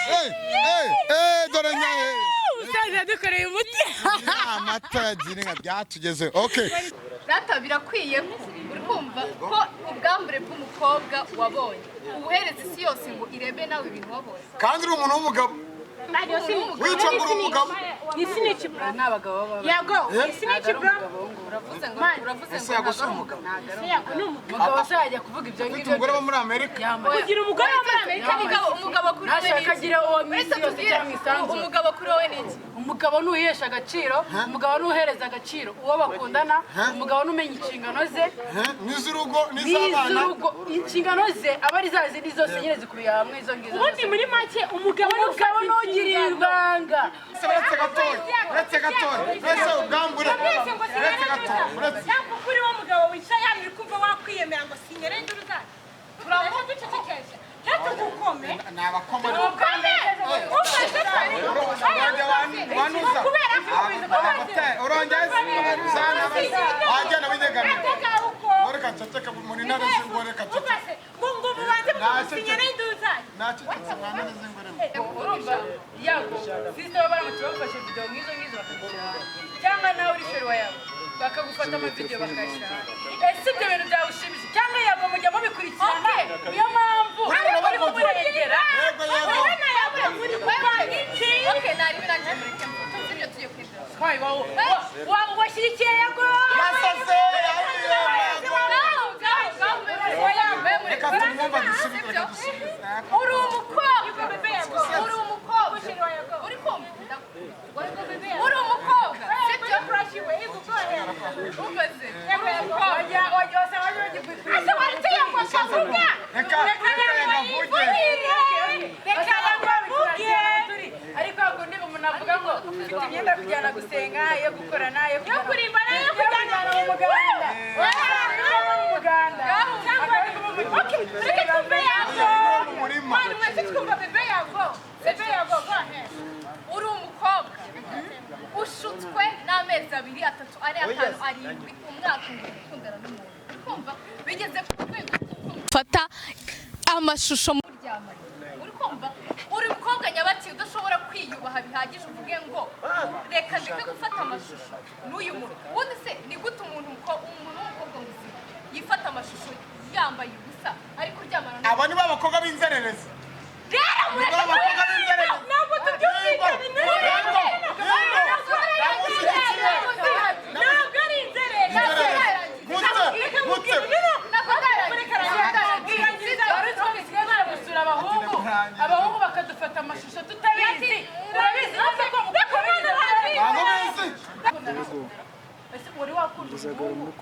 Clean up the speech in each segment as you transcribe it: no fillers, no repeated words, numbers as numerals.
Eh, eh, eh, dore nyahe. Umusaza yadukoreye umuti. Amata yagira inka byatugezeho. Okay. Rata, birakwiye ko uri kumva ko ubwambure bw'umukobwa wabonye ubuhereza isi yose ngo irebe nawe ibintu wabonye? Kandi uri umuntu w'umugabo, wica ngo uri umugabo. Ni snitch, bro. Ni abagabo baba Yago, ni snitch, bro. Uravuze ngo, uravuze Ese ngo Yago si ntabwo ari umugabo? Yago ni umugabo. Umugabo se yajya kuvuga ibyo Ufite ngibyo? umugore wo muri Amerika. Kugira umugore wo muri Amerika ni Umugabo, umugabo kuri wowe ni Ntashaka iki? agira uwo mu Uretse isi yose tubwire, cyangwa mu isanzure. umugabo kuri wowe ni iki? Umugabo ni uwihesha agaciro, umugabo ni uhereza agaciro uwo bakundana, umugabo ni umenya inshingano ze. Eh, n'iz'urugo, n'iz'abana. N'iz'urugo. Inshingano ze aba ari za zindi zose nyine zikubiye hamwe, izo ngizo Ubundi zose. muri make, umugabo ni Umugabo ufata ni ugira inshingano. ibanga. Uretse, uretse gatoya, uretse gatoya, uretse ubwambure, Mwese ngo uretse gatoya, uretse. Cyangwa kuri wo mugabo wicaye hano uri kumva wakwiyemera ngo sinyere induru zacu, turamuha ducecekeshe cyangwa tugukome? Ni abakoma. Ufashe. Urongera wanuza. Kubera ko Urongera wajyana winyegamiye. Reka nceceke muri ntare z'ingore, reka nceceke. Ufashe ngo mubanze musinyere induru zanyu. Nacecetse mwa ntare z'ingore mwe. Urumva Yago, sister, baba baramutse bafashe video nk'izo ngizo bakazishyira hanze, cyangwa nawe uri chéri wa Yago bakagufata amavideo bakayashyira hanze, ese ibyo bintu byagushimisha? Cyangwa Yago mujya mubikurikirana, niyo mpamvu uri kumurengera? Yego, yego. Okay, nari birangiye, mureke mvuge. Sibyo, tugiye kwinjira. Twayi, washyigikiye Yago. Yasaze, yahiye, yego. Reka tumwumva dusubize, reka dusubize. Uri umukobwa, uri umukobwa, uri kumva, uri umukobwa, sibyo? Umeze uri umukobwa. Wajya wasanga waje bagikwikwiza. Ese waretse Yago akavuga? Reka, reka yavuge. Reka Yago avuge. Ariko ntabwo ndi umuntu avuga ngo mfite imyenda yo kujyana gusenga, yo gukorana, yo Yo kurimbana, yo kujyana mu muganda, mu muganda. Okay, reka twumve Yago. Mu murima. Mwana, mwese twumva bebe Yago. Bebe Yago, go ahead. Uri umukobwa ushutswe n'amezi 2, 3, 4, 5, 7, umwaka, ngo gukundana n'umuntu, uri kumva bigeze ku rwego rw'uko fata amashusho muryamanye, uri kumva uri umukobwa nyabaki udashobora kwiyubaha bihagije uvuge ngo reka ndeke gufata amashusho n'uyu muntu. Ubundi se ni gute umuntu umuntu w'umukobwa muzima yifata amashusho yambaye ubusa ari kuryamana n'umuntu? Aba ni ba bakobwa b'inzererezi. Rero Ni ba bakobwa b'inzererezi. Ntabwo tubyumvikane. Yego, yego, yego. Ndamushyigikiye. Ntabwo ari inzererezi. Gute? Gute? Wari uzi ko bisigaye bari gusura abahungu, abahungu bakadufata amashusho tutabizi? Urabizi neza ko umukobwa abizi? Ntabwo bizi. Ese wari wakunda umuhungu,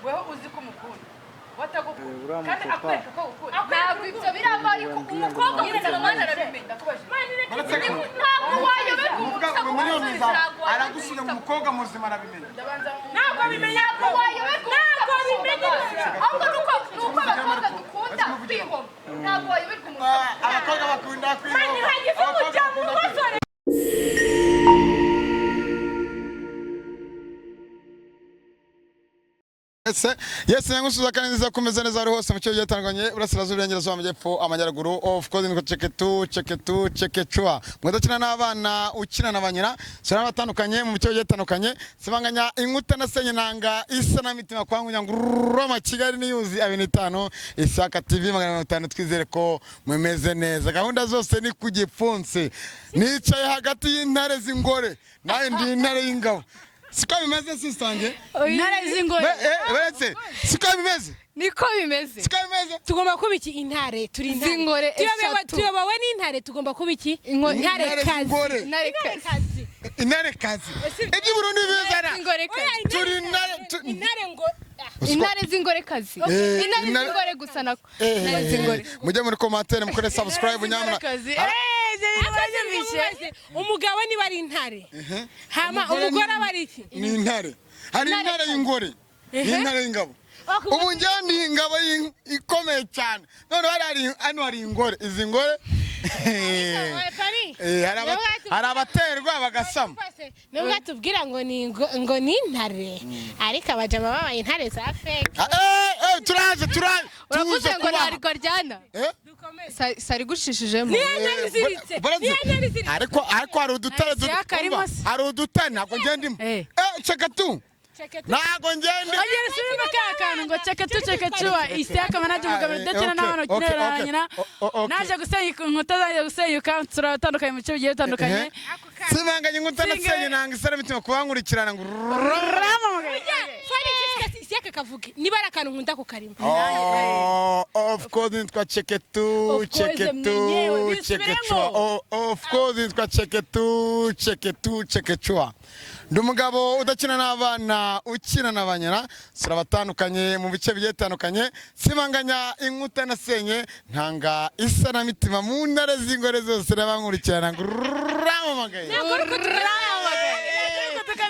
weho uzi ko umukunda, watagukunda, kandi akwereka ko agukunda? Ntabwo ibyo biraba, ariko umukobwa muzima, mwana, arabimenya. Ndakubajije. Uretse ko Ntabwo wayoberwa umuvuga umuntu ngo miliyoni zawe ntabwo wayoberwa. Aragusubiza ngo umukobwa muzima arabimenya. Ndabanza. Ntabwo bimenya. Ntabwo wayoberwa. Ntabwo bimenya. Ahubwo nuko abakobwa dukunda kwihoma. Ntabwo wayoberwa umuntu. Ah, abakobwa bakunda kwihoma. Hagize Abakobwa umuryango bakunda kwihoma. ukosore. Yes, nyangusuza kandi nziza kumeze neza ari hose mu cyo gitandukanye, burasirazuba, iburengerazuba, amajyepfo, amajyaruguru. Of course niko cheketu cheketu chekechua mwedakina n'abana, ukina na banyina sura batandukanye mu cyo gitandukanye, sibanganya inkuta na senye nanga isa na mitima kwangu nyanguruma. Kigali News abiri itanu, Isaka TV 500. Twizere ko mumeze neza. Gahunda zose ni ku gipfunsi. Nicaye hagati y'intare z'ingore, nawe ndi intare y'ingabo. Siko bimeze, sistange? Intare z'ingore. Uretse, siko bimeze? Niko bimeze. Siko bimeze? Tugomba kuba iki? Intare, turi intare. Z'ingore eshatu. Tuyobowe n'intare, tugomba kuba iki? Intare Intare kazi. z'ingore. Intare kazi. Kazi. Intare kazi, ibyo Burundi bizana. Z'ingore kazi. Turi intare Intare ngo Intare z'ingorekazi. Eh, Intare z'ingore gusa nako, intare z'ingore. Mujye muri commentaire mukore subscribe nyamara. Kazi. Akazi. Umugabo niba ari intare, hama Umugore umugore aba ari iki? Ni intare. Hari intare y'ingore n'intare y'ingabo. Ubu njyewe ni ingabo ikomeye cyane. None hari hano hari ingore, izi ngore. Pari. Hari abaterwa bagasama. Nubwo atubwira ngo ni ngo ni intare, ariko abajama babaye intare za fake. Turaje, turaje. Uravuze Tuze ngo kubaha. ntariko aryana. Sari gucishijemo. Ariko hari udutare. Nta karimo se. Hari udutare, ntabwo ngenda ndimo. Ceka tu, ntabwo ngenda. Ongera usubiremo ka kantu ngo ceke tu ceke cuwa Isiyaka manager, umugabo udakina n'abana ukinera na nyina. Naje gusenyuka, inkuta zanjye gusenyuka, turatandukanye mu bice bigiye bitandukanye. Simanganye inkuta nasenye, nanga isara mitima kubankurikirana ngo Ramamagaye. Isiyaka kavuge niba ari akantu nkunda kukarimo. Oh, of course nitwa Cheketu. Of course, Cheketu. mwenyewe, Chekechua. bisubiremo. Oh, of course nitwa Cheketu, Cheketu, Chekechua. Ndi umugabo udakina n'abana, ukina na banyina. Turabatandukanye mu bice bigiye bitandukanye. Simanganya inkuta nasenye, ntanga isanamitima mu ntara z'ingore zose n'abankurikirana ngo ramamagaye.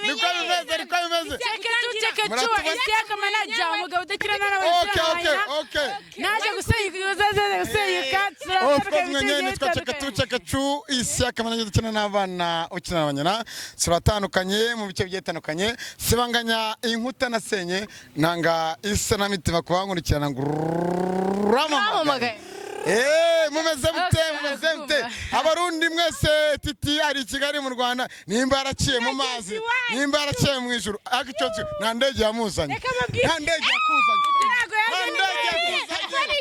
Niko bimeze, niko bimeze. Ceke tu ceke cuwa Muratuba- Isiyaka manager, umugabo udakina n'abana Okay. ukina na Okay. nyina. Okay. Naje gusenyuka, inkuta zanjye gusenyuka, Of turatandukanye course mu bice mwenyewe bigiye nitwa Cheketu, bitandukanye. Chekecu Isiyaka manager, udakina n'abana, ukina na banyina. Turatandukanye mu bice bigiye bitandukanye. Sibanganya inkuta nasenye, nanga isanamitima kubankurikirana ngo ramamagaye. Ramamagaye. Mumeze mute? Okay, Mumeze mute? Abarundi mwese, Titi ari i Kigali mu Rwanda, nimba yaraciye mu mazi, nimba yaraciye mu ijuru, ariko icyo nzi, nta ndege yamuzanye. Reka mbabwire. Nta ndege yakuzanye. Ntabwo Nta yaje. ndege yakuzanye,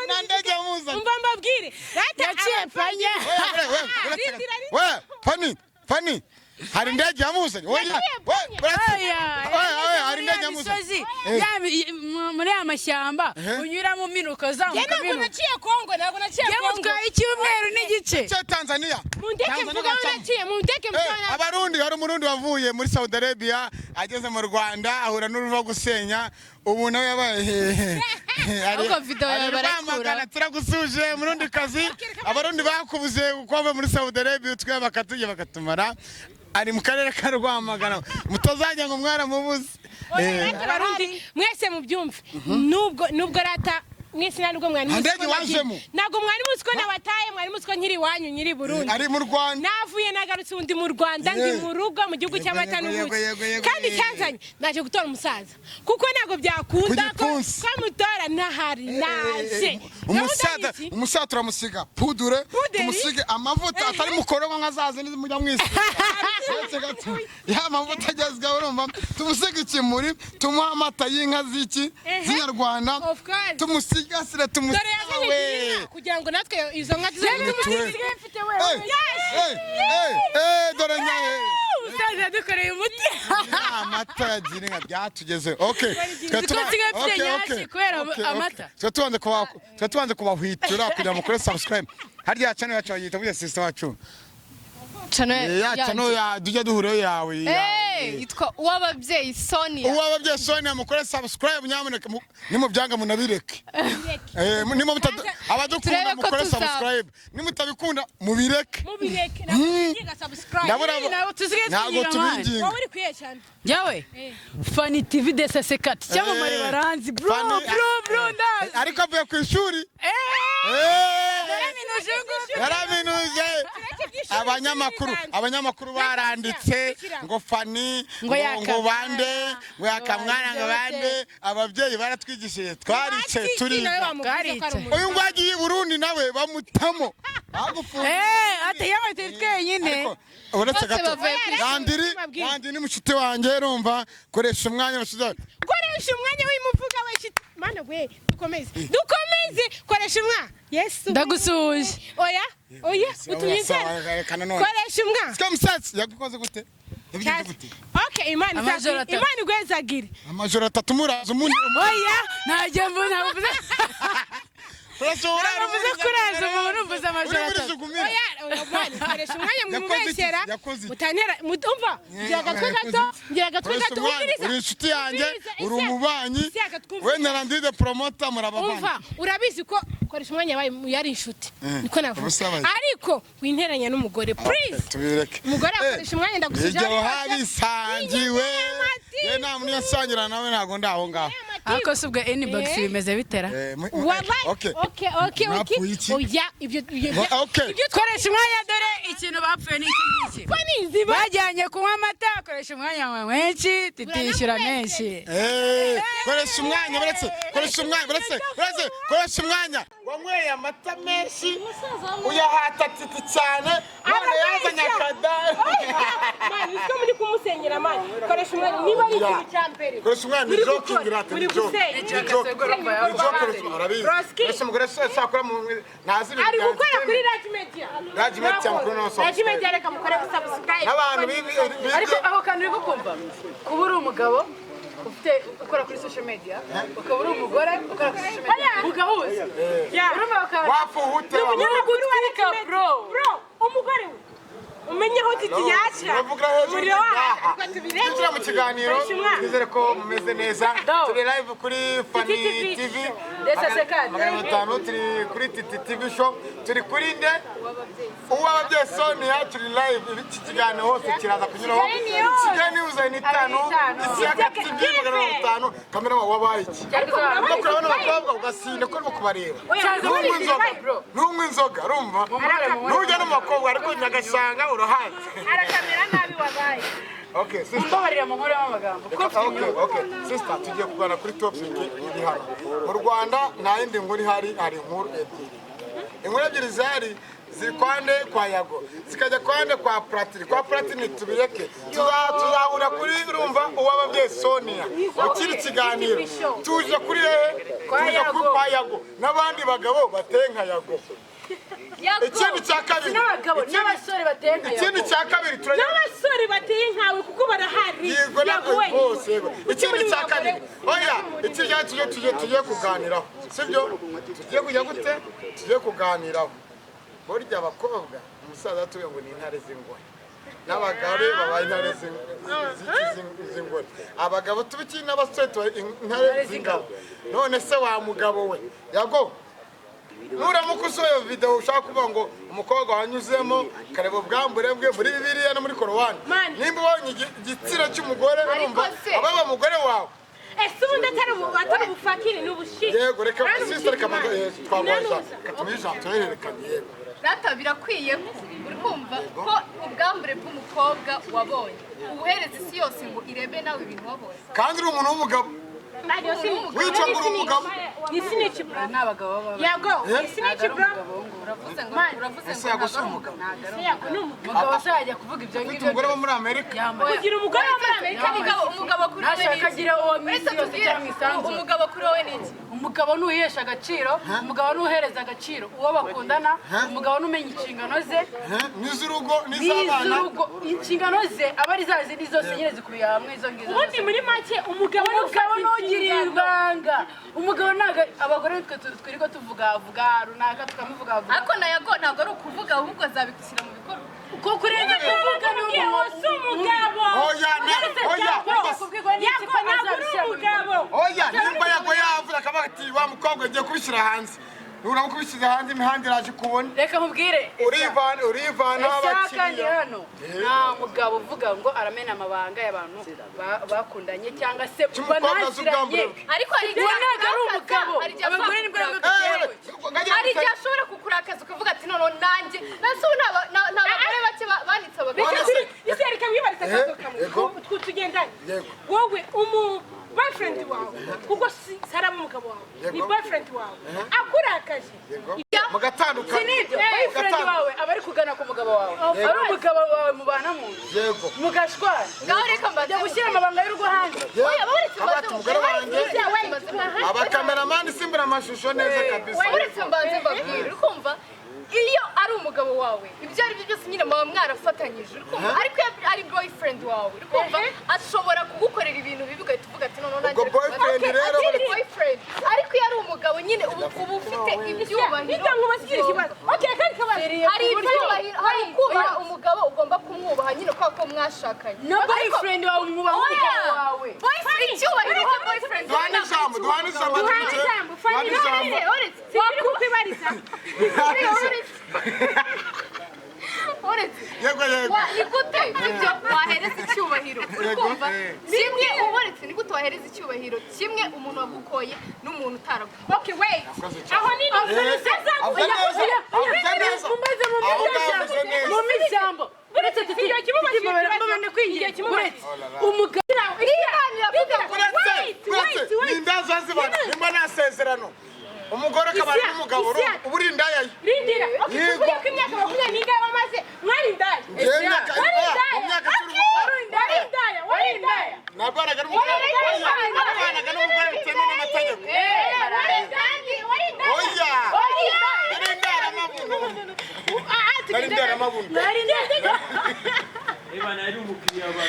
nta ndege yamuzanye. Umva mbabwire rata. Yaciye panya. We, we, Fani, Fani, hari indege yamuzanye? Oya, we, uretse. Oya, Oya, oya, hari indege yamuzanye. misozi, muri ya mashyamba unyuramo uminuka Njye uzamuka ntabwo uminuka. naciye Kongo, ntabwo naciye Kongo. Yamutwaye icyumweru n'igice. Cyo Tanzania. Mundeke Tanzania mvuga aho bacamo. naciye, mundeke mvuga aho naciye. Abarundi, hari Umurundi wavuye muri Saudi Arabia, ageze mu Rwanda ahura n'uruva gusenya, ubu nawe yabaye Ahubwo video yawe ari barakura. Rwamagana. Turagusuje Murundi kazi. Abarundi bakubuze kuko bava muri Saudi Arabia, twe bakatujya bakatumara. Ari mu karere ka Rwamagana, mutazajya ngo mwaramubuze. Abarundi mwese mubyumve, nubwo rata mwese nta nubwo mwari muzi Ndege ko nagiye. wajemo. Ntabwo mwari muzi ko nabataye, mwari muzi ko nkiri iwanyu, nyiri Burundi. Ari mu Rwanda. Navuye, nagarutse undi mu Rwanda, ndi mu rugo, mu gihugu cy'amata Yego, n'ubuki. yego, yego, Kandi yego. cyanzanye, naje gutora umusaza kuko ntabwo byakunda Ku gipfunsi. ko mutora ntahari. Naje. Umusaza, Gahunda ni iki? umusaza turamusiga pudure. Puderi? Tumusige amavuta atari mukorogo nka za zindi mujya mwisiga. Uretse gato, ya mavuta agezweho, urumva, tumusige ikimuri, tumuhe amata y'inka z'iki z'inyarwanda. Of course. Tumusigasire. Dore yazanye Tumusawe. inka kugira ngo natwe izo nka tuzajye. Tumusigaye Mfite we. Dore nyahe. Umusaza yadukoreye umuti. Amata yagira inka byatugeze, okay. Twe Nzi ko nsigaye mfite Okay, nyashyi okay. kubera Okay, okay. amata. Twe tubanze kubahwitura kugira ngo mukore subscribe. Harya channel yacu bayita gute, sister wacu? Channel Ya channel ya tujya duhurayo yawe. Yitwa Uwababyeyi Sonia. Uwababyeyi Sonia, mukore subscribe nyamuneka, nimubyanga munabireke. Abadukunda Turebe ko mukore tuzaba. subscribe, nimutabikunda mubireke. Mubireke, ntabwo twiginga subscribe. Ndabona Ntabwo tusigaye ntabwo twinginga, man. tubinginga. Wowe uri kwiye cyane. Njyewe Fani TV desasekati cyamamare, baranzi bro. Bro, bro, ndazi. Ariko avuye ku ishuri. Naraminuje ngo Yaraminuje. Abanyamakuru baranditse ngo Fani Ngo ngo yakamwana, bande, ngo yakamwana, ngo bande. Ababyeyi baratwigishije, twaricaye turiga. Uyu ngo agiye i Burundi nawe bamutamo bagufunze. Ati yabaye turi twenyine. Ariko uretse Bose gato, bavuye ku ishuri. Landiri, Landiri ni mushuti wanjye, urumva, koresha umwanya mushuti wawe. Koresha umwanya w'imuvuga we shit mana we, dukomeze, dukomeze, koresha umwanya, Yesu. Ndagusuhuje. Oya, oya, utumye inzara. Sawa, reka nanone. Koresha umwanya. Sika musatsi yagukoze gute? Yabigenze gute? Okay, Imana Amajoro izagire, atatu. Imana igwezagire. Amajoro atatu muraza umundi. Oya, ntajya mbona mvuze. Urasubura. Mvuze kuraza umuntu, mvuze amajoro Uri muri atatu. jugumira. Oya, oya, mwana, koresha umwanya Yakoze iki? mwumubeshyera. Yakoze iki? Mutantera umva, ngira agatwe gato, ngira agatwe Koresha gato. umwanya. Umviriza. Uri inshuti yanjye, Umviriza, uri Isaac. umubanyi. Isaac, twumve. We na Landry promoter murabavana. Umva, urabizi ko koresha umwanya yabaye yari inshuti, niko navuga. Ubusabaye. Ariko winteranya n'umugore, please. Tubireke. Umugore akoresha umwanya, ndagusuje. Ibyo habisangiwe. Ye nta muntu yasangira nawe, ntabwo ndi aho ngaho. Ariko si ubwo inbox bimeze bitera? Wallahi. Okay. Okay. Mwapfuye iki? Oya, ibyo Okay. ibyo Koresha umwanya, dore Ikintu bapfuye ni iki ngiki: bajyanye kunywa amata, akoresha umwanya mwinshi, titishyura menshi. Eh, koresha umwanya, buretse, koresha umwanya, buretse, buretse, koresha umwanya. Wanyweye amata menshi, uyahata Titi cyane, none yazanye akadari. Man, usiko muri kumusenyera, man. Koresha umwanya niba ari ikintu cya mbere. Koresha umwanya ni Muri joking. gukora, Rata muri ni joke. gusenya. Ni joke, ni joke, urabizi. Roski. Ese umugore se sakora mu ntazi ibintu Ari bya gukora kuri entertainment. Raj Media. Raj Media, mukuru no Raj Media, reka mukore subscribe. N'abantu Ariko ako kantu uri kukumva, kuba uri umugabo ufite ukora kuri social media, ukaba uri umugore ukora kuri social media, ugahuza, urumva bakaba wafuhute. Umunyamakuru wa Raj Gutwika, Media. bro. Bro, umugore we umenye aho Titi yaca. Uravuga hejuru. Umuriro Ngaha. wacu tubirebe. Twinjira mu kiganiro. Koresha umwanya. Twizere ko mumeze neza. Turi live kuri Fani Titi TV TV Show. Ndetse sekandi. 500, turi kuri Titi TV Show, turi kuri nde, Uwababyeyi Sonia, turi live. Iki kiganiro hose kiraza kunyuraho. Kigali News ni 5, Isiaka TV 500. Kamera wabaye iki? Urimo kureba bano bakobwa ugasinda ko urimo kubareba. Ntunywe inzoga, ntunywe inzoga, urumva? Ntujya no mu bakobwa, ariko nyagasanga urahazi. Arakamera nabi wabaye. Okay, sister. Mbabarira mu nkuru y'amagambo kuko mfite Okay, okay. Sister, tugiye kuganira kuri topic iri hano. Mu Rwanda nta yindi nkuru ihari, hari inkuru ebyiri. Inkuru ebyiri zihari ziri kwande kwa Yago, zikajya kwande kwa Platini. Kwa Platini tubireke. Tuzahura kuri, urumva, Uwababyeyi Sonia. Ukiri ikiganiro. Tuje kuri hehe? Tuje kuri kwa Yago n'abandi bagabo bateye nka Yago. Ikindi cya kabiri. N'abagabo n'abasore bateye nka Ikindi Yago. cya kabiri turajya N'abasore bateye nkawe kuko barahari. Yego, ntabwo Yago wenyine. bose, yego. Ikindi cya kabiri, oya, ikindi cya tujye kuganiraho, sibyo? Tugiye kujya gute? Tugiye kuganiraho. Burya abakobwa, umusaza yatubwiye ngo ni intare z'ingore, n'abagore babaye intare z'ingore. Abagabo tuba iki n'abasore tuba intare z'ingabo. None se wa mugabo we Yago, nuramuka usohoye video ushaka kuvuga ngo umukobwa wanyuzemo, kareba ubwambure bwe muri Bibiliya no muri Korowani, Man. nimba ubonye igitsina cy'umugore, urumva, ababa umugore wawe? Ese ubundi atari ubufakiri ni ubushiki? Yego, reka Nani sister, reka ubushiki, manze man? twaguha Nani ijambo. ubushiki? Reka tumuhe ijambo, turahererekanye, yego. Rata, birakwiye ko uri kumva ko ubwambure bw'umukobwa wabonye ubuhereza isi yose ngo irebe nawe ibintu wabonye? Kandi uri umuntu w'umugabo. Witwa ngo uri umugabo. Ni snitch, bro. Ni abagabo baba Yago, ni snitch, bro. Uravuze ngo Man. uravuze Ese ngo Yago si ntabwo ari umugabo? Ese Yago ni umugabo? Umugabo azajya kuvuga ibyo Ufite ngibyo. umugore wo muri Amerika. Yambaye. Kugira umugore wo muri Amerika. Umugabo kuri wowe ni Ntashaka iki? agira uwo mu Uretse isi yose tubwire, cyangwa mu isanzure. umugabo kuri wowe ni iki? Umugabo nuhesha agaciro, umugabo nuhereza agaciro uwo bakundana, umugabo numenya inshingano ze. N'iz'urugo, n'iz'abana. N'iz'urugo. Inshingano ze aba ari za zindi zose nyine zikubiye hamwe, izo ngizo Ubundi zose. muri make umugabo ni Umugabo ufata ntugirira inshingano. ibanga. Umugabo ntabwo, abagore twe twirirwa tuvuga vuga runaka, tukamuvuga vuga. Ariko na Yago ntabwo ari ukuvuga, ahubwo azabigushyira mu bikorwa. Kuko kurenza kuvuga ni Yago si umugabo. Oya, oya, Yago, kubwirwa n'iki ko ntabwo uri azabishyira mu umugabo. Oya, nimba Yago yavuze akavuga ati: "Wa mukobwa, ngiye kubishyira hanze," nuramuka ubishyize hanze, imihanda iraje kubona. Reka nkubwire. Urivana, urivana Isaka ni abakiriya. hano nta mugabo uvuga ngo aramena amabanga y'abantu bakundanye cyangwa se Cy'umukobwa azi banaziranye. ubwambure bwe. Ariko hari igihe Uwo ntabwo ari umugabo. hari igihe Abagore nibwo ashobora nabwo kukurakaza. dutewe. Hari igihe ashobora kukurakaza ukavuga ati: "Noneho nanjye nase ubu nta bagore bake banitse abagabo." None se- Ese reka mwibarize akabazo kamwe. Yego. Tugendanye. Yego. Wowe umu boyfriend wawe, kuko si saraba umugabo wawe, ni Yego. boyfriend wawe akurakaje, Yego, mugatandukana. Si nibyo, boyfriend wawe aba ari kugana ku mugabo wawe, ari umugabo wawe mubana mu nzu, mugashwana, Ngaho reka mbaze. ujya gushyira amabanga y'urugo hanze? Yego. Oya, uretse Kavuga mbaze. ati, umugore wanjye, abakameramani simbura amashusho neza kabisa. Uretse mbanze mbabwire, uri kumva, iyo ari umugabo wawe, ibyo ari byo byose nyine muba mwarafatanyije, uri kumva? Ariko iyo ari boyfriend wawe, uri kumva, ashobora kugukorera ibintu bibi ugahita uvuga ati: "Noneho nanjye Ubwo reka boyfriend mbaze." rero Ati, boyfriend. Ariko iyo ari umugabo nyine uba ufite ibyubahiro. Nibyo, nkubaza ikindi kibazo. Okay, kandi kabazo. Hari ibyubahiro, hari kubaha umugabo, ugomba kumwubaha nyine kubera ko mwashakanye. Na boyfriend wawe umwubaha umugabo wawe. Boyfriend, icyubahiro uha boyfriend wawe Duhane ntabwo ari ijambo, duhane ijambo. Duhane ijambo, Fanny. Duhane ijambo. Uretse Sibiri kukwibariza. Uretse Yego, yego. Ni gute ibyo wahereza icyubahiro, uri Yego, kumva, kimwe uboretse, ni gute wahereza icyubahiro kimwe umuntu wagukoye n'umuntu utaragukoye? Okay, wait. Yakoze cyane. Aho ni Avuze neza, avuze neza. Mumbaze mu Aho ngaho avuze neza. mu ijambo. Uretse titi kwingira umugabo. Ni zazibana nimba nta sezerano, umugore akabana n'umugabo uba uri indaya ye. Rindira, okay, tuvuge ko imyaka 20 bamaze mwari indaya. Wari indaya, wari indaya, wari indaya. Nabanaga n'umugore, nabanaga n'umugore bitemewe n'amategeko. Wari indaya, wari indaya. Oya, nari indaya amabuno, nari indaya amabuno. Wari indaya. Eba nari umukiriya wa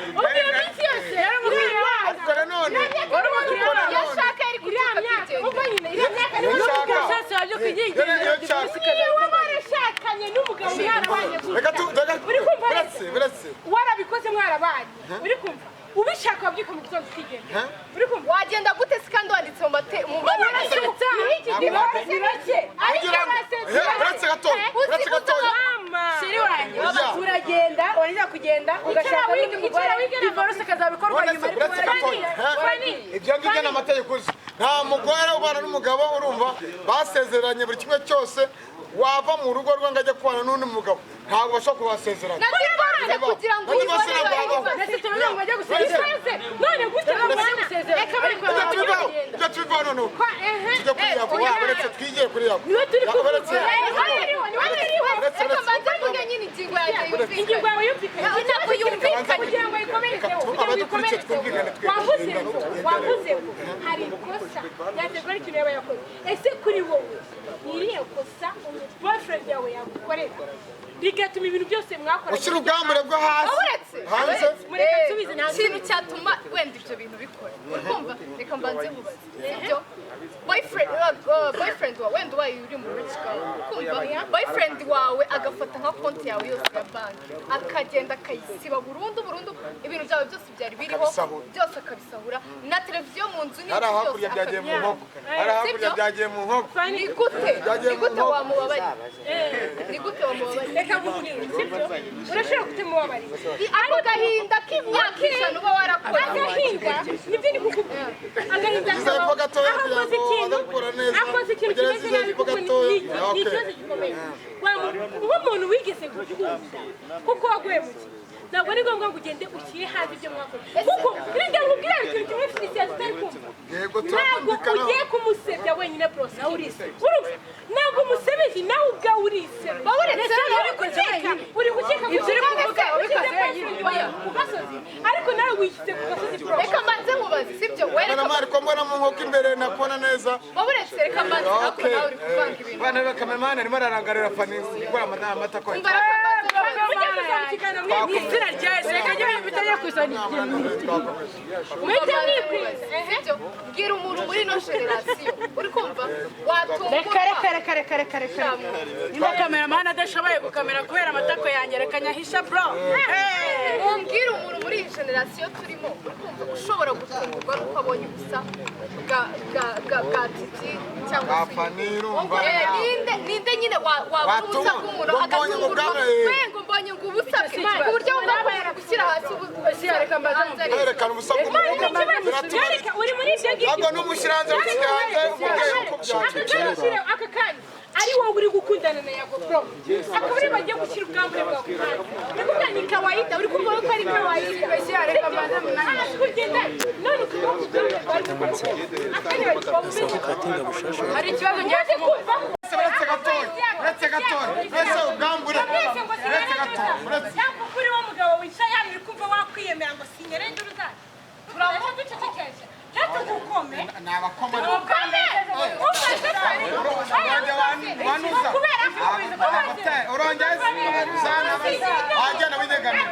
Ubu iyo minsi yose yari umukiriya wawe. Ariko nanone Wari umukiriya wawe. Yashaka yari Iriya myaka, ubwo nyine iriya myaka ni Iyo nshaka. Sasa byo kwigingira. Niba warashakanye n'umugabo mwarabanye Reka tu gutya, uri kumva buretse buretse warabikoze mwarabanye, uri kumva ubishaka wabyuka mu gitondo ukigendera, uri kumva wagenda gute se kandi wanditse mu mate mu ni bake ariko kugira ngo buretse gatoya, buretse gatoya. Mama Sheri wanjye, uragenda warangiza kugenda ugashaka undi mugore, divorce ikazabikorwa nyuma. Buretse buretse gatoya. Ibyo ngibyo ni amategeko uzi. Nta mugore ubana n'umugabo urumva basezeranye buri kimwe cyose, wava mu rugo rwe ngo ajye kubana n'undi mugabo, ntabwo bashobora kubasezeranya. Na divorce kugira ngo Na divorce ntabwo habaho. Ndetse turavuga ngo bajye gusezerana. None gute mubana? Reka bari Ibyo tubivaho, ibyo tubivaho noneho. Tujye kuri Yago, uretse twigire kuri Yago. Niwe turi Yago, uretse. Reka mbanze mvuge nyine ingingo yanjye yumvikane. Ingingo yawe yumvikane. Ntabwo yumvikanye. Kugira ngo ikomerezeho, kugira ngo Abadukurikiye ikomerezeho. twumvikane twebwe. Wavuze ngo, wavuze ngo hari ikosa ryaterwa n'ikintu yaba yakoze. Ese kuri wowe ni irihe kosa boyfriend yawe yagukorera rigatuma ibintu byose mwakoranye Ushyira ubwambure bwo hasi Uretse hanze. Mureka nsubize, nta ikintu cyatuma wenda ibyo bintu bikora, uri kumva? Reka mbanze nkubaze, sibyo? Boyfriend boyfriend wawe, wenda ubaye uri mu rich girl, kumva boyfriend wawe agafata nka konti yawe yose ya banki, akagenda akayisiba burundu burundu, ibintu byawe byose byari biriho Akabisahura. byose akabisahura, na televiziyo mu nzu n'inzu Hari byose hakurya byagiye mu nkoko, hari hakurya Sibyo? byagiye mu nkoko. Ni gute, Byagiye ni mu gute nkoko. wamubabarira? Ni gute wamubabarira? Reka nkubwire, sibyo? Urashobora kutamubabarira. Ako gahinda k'imyaka 100 uba warakoze. Agahinda nibyo ndi kukubwira, agahinda Ziza hepfo gatoya aho kugira akoze ngo ikintu, adakura neza. akoze ikintu Kugira kimeze zize nabi hepfo kuko ni gatoya. ni Okay. ikibazo gikomeye. Nk'umuntu wigeze gukunda kuko waguhemukiye, ntabwo ari ngombwa ngo ugende ushyire hanze ibyo mwakoze, kuko reka nkubwire ikintu kimwe, Felicien, tutari kumva. Yego, Ntabwo turakumvikanaho. ugiye kumusebya wenyine, bros, nawe urisebya. Urumva, ntabwo umusebeje, nawe ubwawe urisebya. Uretse Ndetse rero uri gukeka, uri gukeka ko Ibyo uri kuvuga ushyize wabikoze boyfriend wenyine. wawe ku gasozi, ariko nawe wishyize ku gasozi, bro. Reka mbanze nkubaze, sibyo? We reka Kameramani, ko mbona mu nkoko imbere nakubona neza. wowe uretse, reka mbanze ako Okay. nawe uri kuvanga ibintu. Bana ba kameramani arimo ararangarira Fani gukora amata ko. Umva, reka mbanze nkubaze. Mujye kuzana ikiganiro Mu mwikwiza. izina rya Yesu, reka njye ibintu bitajya kuzana ikintu. Twakomeje. Muhite mwikwiza. Sibyo? Bwira umuntu muri ino generasiyo, uri kumva, watungurwa. Reka reka reka reka reka reka, niba kameramani adashoboye gukamera kubera amatako yanjye, reka nyahisha bro. Umbwira umuntu muri iyi generasiyo turimo, uri kumva, ushobora gutungurwa nuko abonye ubusa bwa Titi cyangwa Bwa se Fani, urumva. Ninde, ninde nyine wabona ubusa Watuma. bw'umuntu Ngo mbonye ngo agatungurwa? bwana, We ngo mbonye ngo ubusa bwe, ku buryo wumva ko gushyira hasi ubusa Reka mbanze hanze ari Kwerekana ubusa bw'umuntu biratuma. Reka, uri muri ibyo ngibyo. Ntabwo n'umushyira hanze, ushyira hanze umubyeyi uko Aka byagenze. kanya ushyire- aka kanya ari wowe uri gukundana na Yago bro, akaba ari bagiye gushyira ubwambure bwawe ku ruhande, uri kumva ni kawaida, uri kumva ko ari kawaida. Reka mbanze munani. Hano kugenda none ukaba ubwambure bwawe akanya bari bumeze. Hari ikibazo ngiye Umaze kumubaza. kumva ko Uretse gatoya, uretse gatoya, uretse ubwambure, mwese ngo uretse gatoya, uretse. Cyangwa kuri wo mugabo wicaye hano uri kumva wakwiyemera ngo sinyere induru zacu, turamuha ducecekeshe cyangwa tugukome. Ni abakoma. Tugukome umva. Wanuza. Kubera ko Urongera uzana wajyana winyegamira.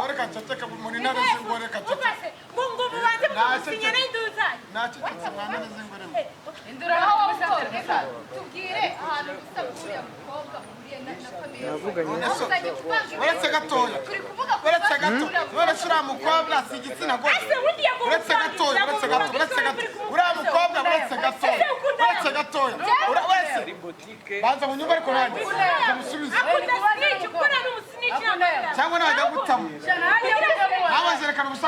Reka nceceke muri ntare z'ingore, reka nceceke. Ngo ngo mubanze mugusinyere induru zanyu. Nacecetse mu ntare z'ingore. Indura aho wowe, reka tubwire ahantu ubusa bw'uriya mukobwa buhuriye na famille. Uzanye kuvanga ibintu. Uretse gatoya. Turi kuvuga ku Uretse bibazo gato. uriya Uretse uriya mukobwa si igitsina gore. Ese ubundi yago- Uretse gatoya, uretse gato, uretse gato. Uriya mukobwa uretse gatoya. Uretse gatoya. Wese. Banza munyumve ariko nanjye. Nzamusubize. Akunda snitch, ukora n'umusnitch. Cyangwa najya gutamo. Nawe zerekana ubusa.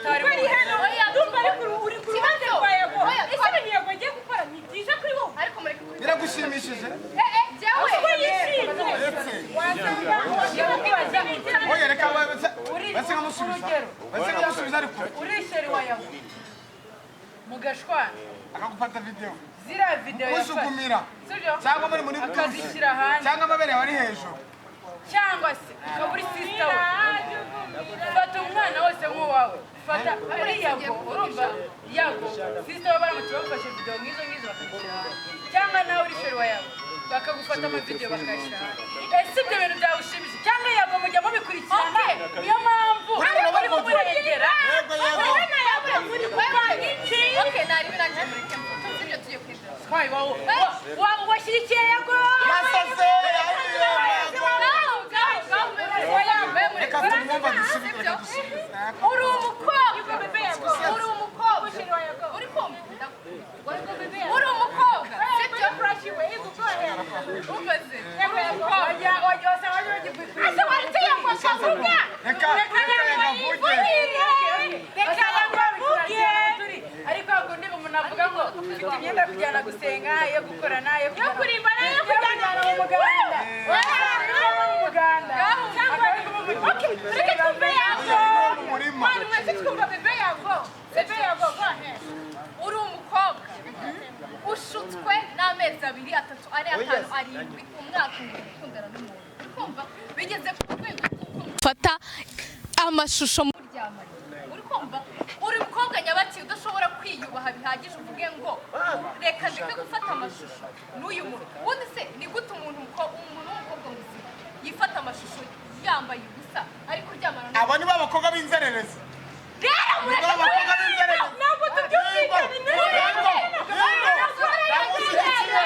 Uri hano, ndumva ariko uri ku ruhande rwa Yago. Ese ibintu Yago agiye gukora ni byiza kuri wowe? Ariko mureke Biragushimishije. Jyewe Ko yishimye. Oya, reka base nkamusubiza, base nkamusubiza ariko. Uri chéri wa Yago, mugashwana, Akagufata video, ziriya video yafashe, usugumira, sibyo, cyangwa muri douche, akazishyira hanze, cyangwa amabere yawe ari hejuru, cyangwa se ukaba uri sister we, fata umwana wose nk'uwawe, fata ari Yago, urumva, Yago sister we baramutse bamufashe video nk'izo ngizo bakazishyira hanze, cyangwa nawe uri chéri wa Yago bakagufata amavideo bakayashyira hanze, ese ibyo bintu byagushimisha? Cyangwa Yago mujya mubikurikirana, niyo mpamvu urimo murengera? Yego, yego. Okay, nari birangiye, mureke mvuge, sibyo? Tugiye kwinjira. Twayi wawe washyigikiye Yago. Yasaze yahiye. Reka tumwumva dusubize, reka dusubize. Uri umukobwa, uri umukobwa, uri kumva, uri umukobwa, sibyo? Umeze uri umukobwa. Ese waretse Yago akavuga? Reka, reka yavuge. Reka yavuge. Ariko hakundi umuntu avuga ngo mfite imyenda yo kujyana gusenga, yo gukorana, yo kurimba, yo kujyana mu muganda, mu muganda. Okay, reka twumve Yago. Mu murima. Mwana, mwese twumva bebe Yago. Bebe Yago, go ahead. Uri umukobwa ushutswe n'amezi 2, 3, 4, 5, 7, umwaka, ngo gukundana n'umuntu, uri kumva, bigeze ku rwego rw'uko ufata amashusho muryamanye, uri kumva, uri umukobwa nyabaki udashobora kwiyubaha bihagije uvuge ngo reka ndeke gufata amashusho n'uyu muntu. Ubundi se ni gute umuntu w'umukobwa muzima yifata amashusho yambaye ubusa ari kuryamana n'umuntu? Abo ni ba bakobwa b'inzererezi. Rero Ni ba bakobwa b'inzererezi. Ntabwo tubyumvikane. Yego, yego. Ndamushyigikiye.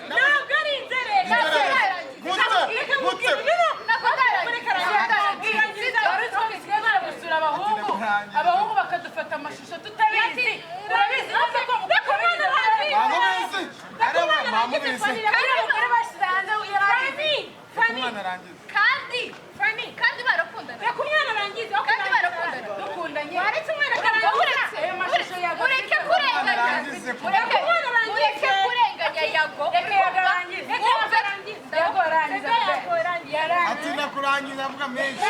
Ntabwo ari inzererezi. Gute, gute? Gusura abahungu, abahungu bakadufata amashusho tutabizi, urabizi neza ko umukobwa abizi. Bamubizi areba, bamubizi. Kandi abagore bashyize hanze yarabizi. Umwana arangiza. Kandi barakundana. Reka umwana arangize. Kandi barakundana. Dukundanye. Waretse umwana akarangiza. Ayo mashusho yago. Mureke kurenganya. Arangize. Mureke, mureke kurenganya Yago. Reka Yago arangize. Mwumve. Yago arangiza. Yarangiza. Atinda kurangiza, avuga menshi.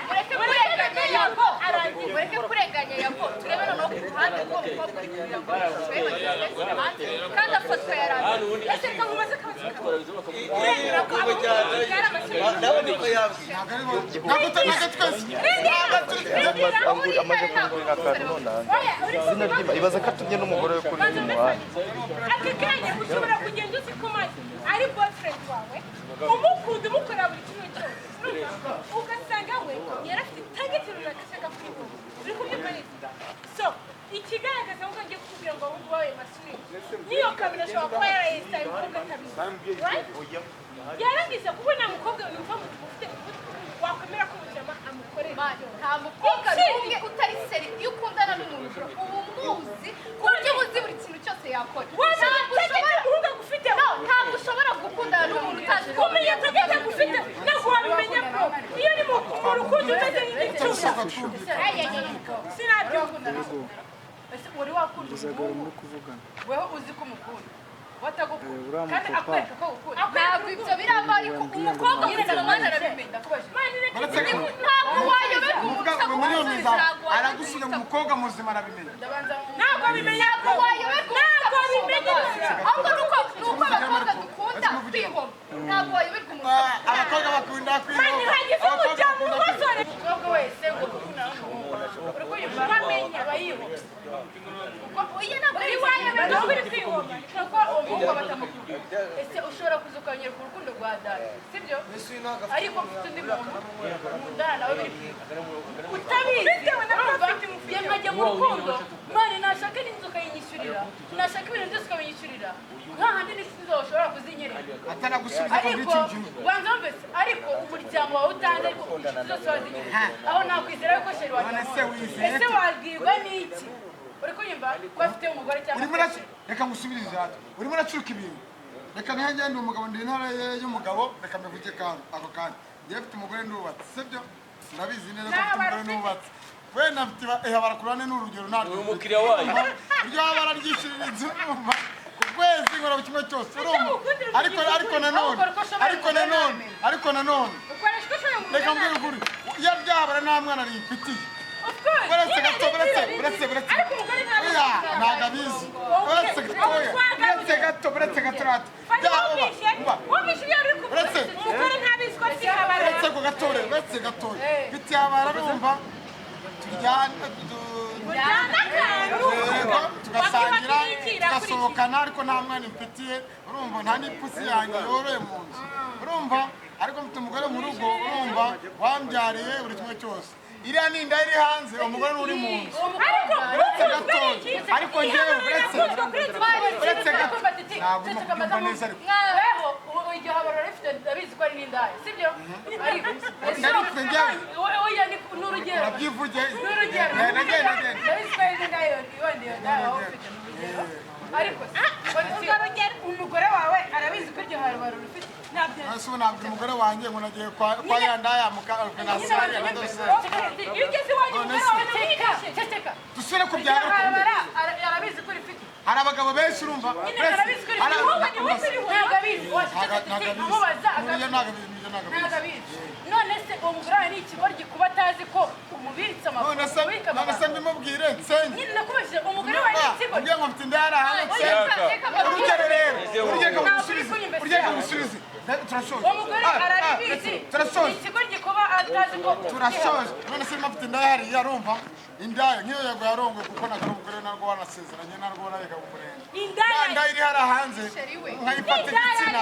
Mureke kurenganya Yago, mureke kurenganya Yago. Turebe noneho ku ruhande rw'uwo mukobwa uri kugira ngo amashusho ye bageze hanze kandi afatwa yarangiye. Ese reka nkubaze akabazo kamwe. Uremera ko abahungu babyara amashusho? Nawe niko yabwiye. Ntabwo ari bo, ntabwo ntabwo twese, ntabwo turi. Amaze kungurira akantu nonaha, izina ry'Imana, ibaza ko atumye n'umugore we kuri uyu muhanda. Aka kanya ushobora kugenda uzi ko mazi ari boyfriend wawe, umukunda, umukorera buri kimwe cyose, urumva? Ugasanga we yari afite target runaka ashaka kuri wowe, uri kubyumva neza? So ikigaragaza ngo ngiye kukubwira ngo abahungu bawe masuri, niyo kamera ashobora kuba yarayesitaye umukobwa atabizi, right? Yarangiza kuba nta mukobwa yumva ufite wakwemera ko umujama amukorera. Nta mukobwa n'umwe utari sérieux. Iyo ukundana n'umuntu, uba umuzi ku buryo uba uzi buri kintu cyose yakora. Wamenya Ntabwo target ushobora umuhungu agufiteho. No, ntabwo ushobora gukundana n'umuntu utazi ko Kumenya target agufiteho ntabwo wabimenya, bro. Iyo ni mu rukundo umeze nk'igicucu, sinabyumva. Ese wari wakunda umuhungu, weho uzi ko umukunda, watagukunda, kandi akwereka ko agukunda? Ntabwo ibyo biraba, ariko umukobwa muzima, mwana, arabimenya. Ndakubajije. Ntabwo wayoberwa umuntu Umuvuga ngo muri iyo utagukunze. mizamo Ntabwo wayoberwa. Aragusubiza ngo umukobwa muzima arabimenya. Ndabanza. Ntabwo abimenya. Ntabwo wayoberwa. Ntabwo abimenya. Ahubwo nuko abakobwa dukunda kwihoma. Ntabwo wayoberwa umuntu. Ah, abakobwa bakunda Mani kwihoma. hagize Abakobwa umuryango bakunda kwihoma. w'abasore. Umukobwa wese ngo gukundana n'umuhungu, uri kuyumva, aba yihoma. Oya, ntabwo ari Wayoberwa ko uri kwihoma. Kuko uwo muhungu aba atamukunda. Ese ushobora kuza ukanyereka urukundo rwa data, sibyo, ariko mfite undi muntu nkundana nawe biri kwiga utabizi? Bitewe na Urumva? profit mufite. Ye nkajya mu rukundo, mani, nashaka n'inzu ukayinyishyurira, nashaka ibintu byose ukabinyishyurira, nk'ahandi n'inshuti zawe ushobora kuzinyereka. Atanagusubiza ko Ariko muri icyo gihugu. banza wumvise, ariko umuryango wawe utanze, ariko inshuti zose wazinyereka, aho nakwizera yuko chéri wawe None se wizeye Ese wabwirwa n'iki, uri kunyumva, ko afite umugore cyangwa Urimo afite reka ngusubirize hato, urimo uracuruka ibintu. Reka nihe ngende, umugabo, ndi intara y'umugabo, reka mbivuge kandi ako kanya njyewe mfite umugore, ndubatse, sibyo? Ndabizi neza ko mfite umugore nubatse. Wenda mfite ihabara ku ruhande, ni urugero, ntabwo Uri umukiriya wayo. Iryo habara ryishyurira inzu, urumva, ku kwezi nkora buri kimwe cyose, urumva? Ariko nanone, ariko nanone, ariko nanone Ukoresha uko ushoboye ngo reka umugore mbwira ukuri, iyo ryabara nta mwana rimfitiye. Of course. Uretse gato, uretse, uretse, uretse. Ariko umugore ntabwo Oya, ntabwo abizi. Uretse gatoya, uretse gato, uretse gato rata. Wumvishe wumvishe ibyo uri kuvuga. Uretse. Umugore ntabizi ko afite ihabara. Uretse ku gatoya, uretse gatoya. Mfite ihabara, urumva, turyana, Ujyana akantu. yego, tugasangira, Wakwibakira iki? tugasohokana, ariko nta mwana mfitiye, urumva, nta n'ipusi yanjye yoroye mu nzu, urumva, ariko mfite umugore mu rugo, urumva, wambyariye buri kimwe cyose. Iriya ni inda iri hanze, umugore ni uri mu nzu. Ariko Uretse gatoya, ariko njyewe uretse uretse gato ntabwo urimo kubyumva neza, ariko Weho iryo habaro rifite, ndabizi ko ari n'indaya, sibyo? Ariko Ndarifite njyewe. Oya, ni n'urugero. Urabyivuge. N'urugero. Nagenda, nagenda. Ndabizi ko ari n'indaya, wenda iyo ndaya waba ufite n'urugero. Ariko Urwo rugero. umugore wawe arabizi ko iryo habaro rufite? Ntabyo. Ese ubu nabwira umugore wanjye ngo nagiye kwa ya ndaya mukanasariya na dose? Iyo ugeze iwanyu None umugore se- wawe Ceceka, ntamwigishe. ceceka. Dusubire ku Iryo byaro. habara arabizi ko rifite. Hari abagabo benshi, urumva. Nyine arabizi ko Hari rifite. abagabo Ntabwo abizi. Ntabwo abizi. Umubaza Ntabwo abizi. Ntabwo abizi. Ntabwo abizi. None se uwo mugore wawe ni ikigoryi kuba atazi ko umubitse amakuru? None se, Ubika none se amabanga? mbimubwire nsenye? Nyine nakubajije, umugore wawe ni ikigoryi? Mbwiye ngo mfite inda yari hanze, nsenye. Urugero rero, urugero ngusubize, urugero ngusubize. Turashoje. Uwo mugore Ah, ah, arabizi. Turashoje. Ni ikigoryi kuba atazi ko Turashoje. None se mfite inda yari yarumva indaya nk'iyo yago yarongoye, kuko ntabwo ari umugore, ntabwo wanasezeranye, ntabwo warareka kumurenge. Indaya. Ya ndaya iri hariya hanze nkayifata igitsina.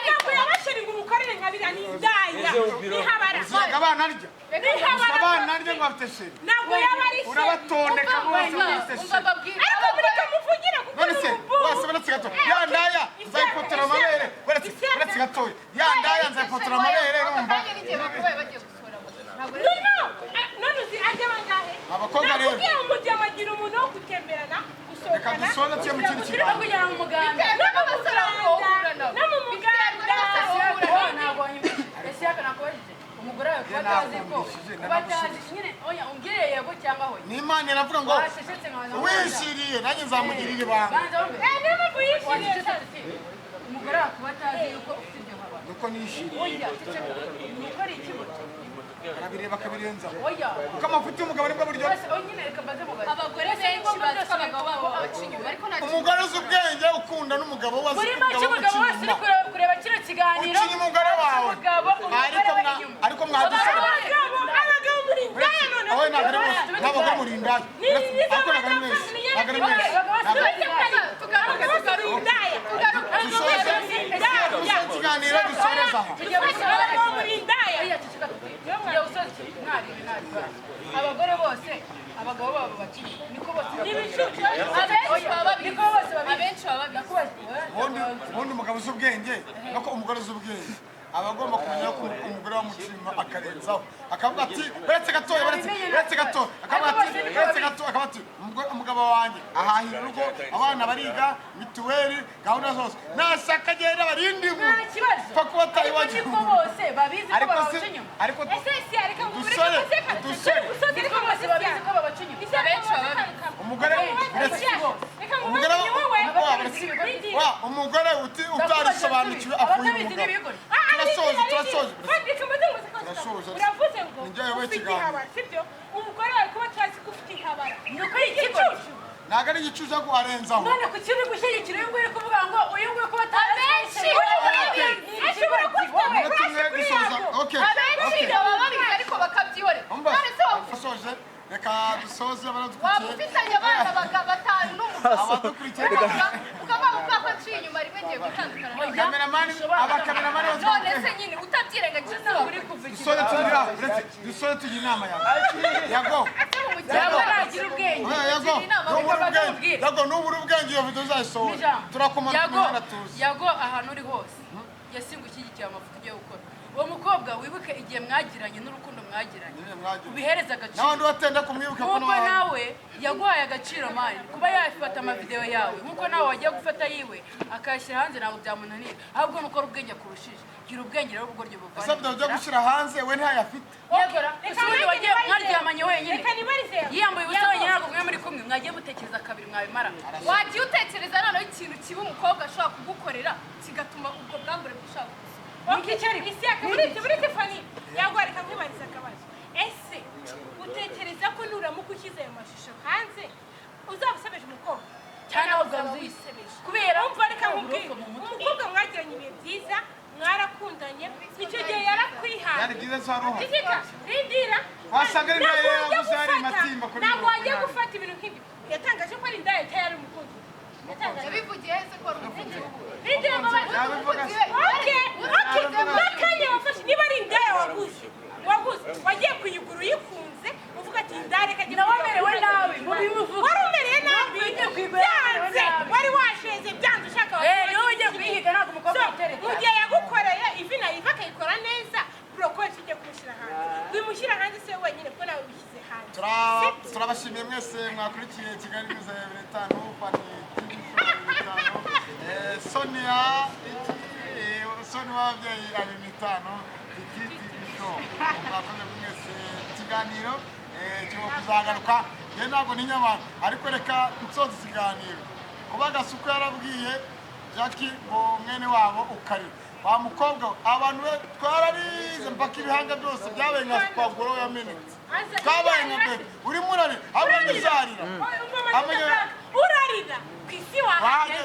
Ntabwo yabashira ngo umukorere nka biriya, ni indaya. Ntihabara. Uziyaga abana arya gusa, abana arya ngo bafite sheri. Ntabwo yaba ari sheri. Urabatondeka bose ngo bafite Umva sheri. mbabwire. Ariko mureke muvugire kuko None ni se umubu. wese, uretse gato, ya ndaya nzayifotora amabere, uretse, uretse gatoya, ya ndaya nzayifotora amabere, urumva. Aka kanya n'igihe bakabaye bagiye gusohora amashusho. Ntabwo No, no. None uzi ajya bangahe? Abakobwa rero. Nakubwiye ngo umujyama agira umuntu wo gutemberana, Reka gusohokana. dusoze tujye mu kindi no kiganiro. kugera mu muganda. Biterwa n'abasore aho uhura nabo. No mu muganda. Wowe ntabwo wanyumvise. Ese yaka nakubajije umugore wawe kuba atazi ko Nakubajije, kuba atazi nyine, oya, umbwire yego cyangwa hoya. Ni Imana iravuga ngo Wacecetse nkabanza wishiriye nanjye nzamugirira ibanga. Banza wumve. Eh, niyo mpamvu yishiriye. Wacecetse ati umugore wawe kuba atazi yuko ufite iryo habara. Nuko nishiriye. Oya, ceceka. Nuko ari ikigoryi. Arabireba akabirenzaho, Oya. kuko amafuti y'umugabo nibwo buryo. Bose, oya, nyine reka mbaze mubaze. Abagore benshi bazi ko abagabo babo babaca inyuma, ariko nta kintu. Umugore uzi ubwenge ukunda n'umugabo we azi Muri ko make umugabo umugabo wese uca uri inyuma. kureba kino kiganiro Uca inyuma umugore wawe. Umugabo umugore Ariko we inyuma. ariko mwadusaba. Abagabo, abagabo muri indaya noneho. Aho ntabwo ari bose, ntabwo ari muri indaya, ariko ntabwo ari mwese, ntabwo ari mwese. Tugaruke, tugaruke. Indaya. Dusoze, dusoze ikiganiro, dusoreze aha. Tugiye gusoza. Abagabo muri indaya. Oya, ceceka tuti. Tugiye gusoza iki? Mwari ibi ntari basi. Abagore bose abagabo babo baca inyuma niko bose Ibicucu. Abenshi baba babizi. Niko bose babizi. Abenshi baba babizi. Nakubajije. Ubundi umugabo uzi ubwenge, nuko umugore uzi ubwenge aba agomba kumenya ko umugore wamucima akarenzaho, akavuga ati uretse gatoya, uretse, uretse gatoya, akavuga ati uretse gato, akavuga ati umugabo wanjye ahahira urugo, abana bariga, mituweli, gahunda zose, nashaka agenda barindi mu Nta kibazo. pfa kuba atari Ariko iwacu. niko bose babizi ko Ariko babaca si inyuma. Ariko Ese si reka ngo Dusore, dusore. Gusoza Niko bose babizi ko babaca inyuma. Abenshi baba babizi. Umugore uretse Reka ngo umugore ni wowe. wa wa umugore uti utarisobanukiwe afuye Abatabizi umugabo. ni ibigoryi. Turasoje, turasoje. Fabric, mbaze ngo Turasoje. Uravuze ngo Ni njyewe ufite ikiganiro. ihabara, sibyo? Umugore wawe kuba atazi ko ufite ihabara. Ni ukuri ikicucu. Ntabwo ari igicucu ahubwo arenzaho. None kuki uri gushyigikira uyu nguyu uri kuvuga ngo uyu nguyu kuba atazi? Abenshi Ashobora kuba afite Umunota umwe crush kuri dusoza. yako. Okay. Abenshi Okay. baba babizi ariko bakabyihorera. Umva, None se waba dusoje, reka dusoze waba abadukurikiye. ufitanye abana batanu n'umugabo, Abadukurikiye. ukavuga ko aciye inyuma rimwe ngiye gutandukana nawe. Kameramani, abakameramani bose. None se nyine utabyirengagije se Uri kuva Dusoze tugira, uretse dusoze tugira inama yawe. Yago. Yago nagira ubwenge. Oya, Yago. Inama Nubura reka ubwenge. bazamubwire. Yago, nubura ubwenge iyo video uzayisohora. N'ijambo. Turakumanuka Yago, imihanda tuzi. Yago, ahantu uri hose yasinga ushyigikiye amafoto ugiye gukora. Uwo mukobwa wibuke igihe mwagiranye n'urukundo mwagiranye, Nyine mwagiranye. ubihereze agaciro. N'abandi batenda kumwibuka ko Nk'uko nawe yaguhaye agaciro mani kuba yafata amavideo yawe, nk'uko nawe wagiye gufata yiwe akayashyira hanze, ntabwo byamunanira. Ahubwo nuko ari ubwenge akurushije. Gira ubwenge rero, ubugoryi Ese video byo buvana. gushyira hanze we ntayafite? Yegora Reka ese ubundi nanjye wagiye nibarize. mwaryamanye wenyine, Reka nibarize. yiyambaye ubusa Yago. wenyine, ntabwo mwe muri kumwe mwagiye mutekereza kabiri mwabimara. Wagiye utekereza noneho ikintu kiba umukobwa ashobora kugukorera kigatuma ubwo bwambure bushaka gusa. Okay, Isiyaka, muri Tiffany yagwa, reka nkwibariza akabazo. Ese utekereza ko nuramuka ushyize ayo mashusho hanze uzaba usebeje umukobwa Cyangwa cyangwa uzaba uzaba wisebeje? wisebeje? Kubera Umva, reka nkubwire. uburofa mu mutwe. Umukobwa mwagiranye ibihe byiza, mwarakundanye, icyo gihe yarakwihaye. Byari byiza se wari uhari? Ceceka, rindira. Wasanga ari Ntabwo indaya wajya yaguze hari gufata- Matimba kuri ntabwo wajya 80. gufata ibintu nk'ibyo. Yatangaje ko ari indaya cyangwa yari umukunzi we? Yatangaje. Yabivugiye hese ko ari umukunzi w'ubu? Rindira, mbabazi. Yabivuga se. Okay, n'akanya wafashe, niba ari indaya waguze, wagiye kuyigura uyikunze, uvuga ati indaya reka njye. Nawe amerewe nabi, mubimuvuge. Wari umereye nabi. Nawe ugiye kuyigura yamerewe Byanze. nabi. Wari washeze byanze, ushaka. Niwe ugiye kuyihiga, ntabwo umukobwa So, yitereka. mu gihe yagukoreye ivi na ivi akayikora neza, burokoresha ugiye kumushyira hanze, wimushyira hanze se wenyine, kuko nawe wishyize hanze. Turabashimiye mwese mwakurikiye Kigali News ya 25, Fani TV Show 25. Sonia iki, Sonia w'ababyeyi 25, iki TV Show. Mwakoze mwese ikiganiro, kirimo kuzagaruka. Njye ntabwo ntinya abantu, ariko reka nsoza ikiganiro. Kuba Gasuku yarabwiye Jackie ngo mwene wabo ukarira wa mukobwa we, abantu be twararize mpaka ibihanga byose byabaye nka twagoro yamenetse, twabaye nka bebe urimo urarira, ahubwo ntuzarira. Urarira ku isi wahagera.